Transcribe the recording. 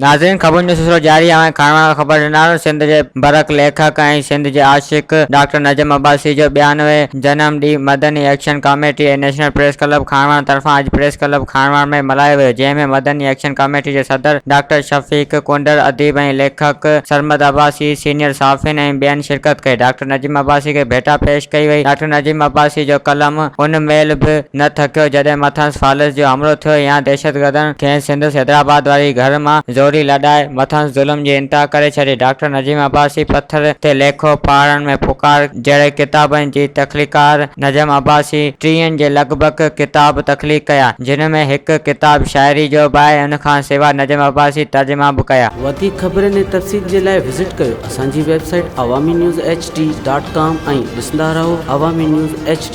ناظرين خبرن جو سلسلو جاري آهي کاڻواڻ کان خبر ڏنارو سنڌ جي برک ليکڪ ۽ سنڌ جي عاشق ڊاڪٽر نجم عباسي جو 92 جنم ڏينهن Madani action committee ۽ national press club Khanwah طرفان اڄ پريس ڪلب کاڻواڻ ۾ ملهايو ويو جنهن ۾ مدني ايڪشن ڪاميٽي جي صدر ڊاڪٽر شفيق ڪونڊر اديب ۽ ليکڪ سرمد عباسي سينيئر صحافين ۽ ٻين شرڪت ڪئي ڊاڪٽر نجم عباسي کي ڀيٽا پيش ڪئي وئي ڊاڪٽر نجم عباسي جو قلم ان مهل به نه ٿڪيو جڏهن مٿس فالج جو حملو ٿيو يا دهشتگردن کيس سندس حيدرآباد واري گهر مان زوري لڏائي مٿس ظلم جي انتها ڪري ڇڏي. ڊاڪٽر نجيم عباسي پٿر تي ليکو، پهاڙن ۾ پڪار جهڙي ڪتابن جي تخليقار نجم عباسي ٽيهن جي لڳ ڀڳ ڪتاب تخليق ڪيا، جن ۾ هڪ ڪتاب شاعري جو به آهي، ان کان سواء نجم عباسي ترجما به ڪيا. وڌيڪ خبرن ۽ تفصيل جي لاء وزٽ ڪيو اسان جي website Awami news H D dot com ۽ ڏسندا رهو عوامي نيوز ايڇ ڊي.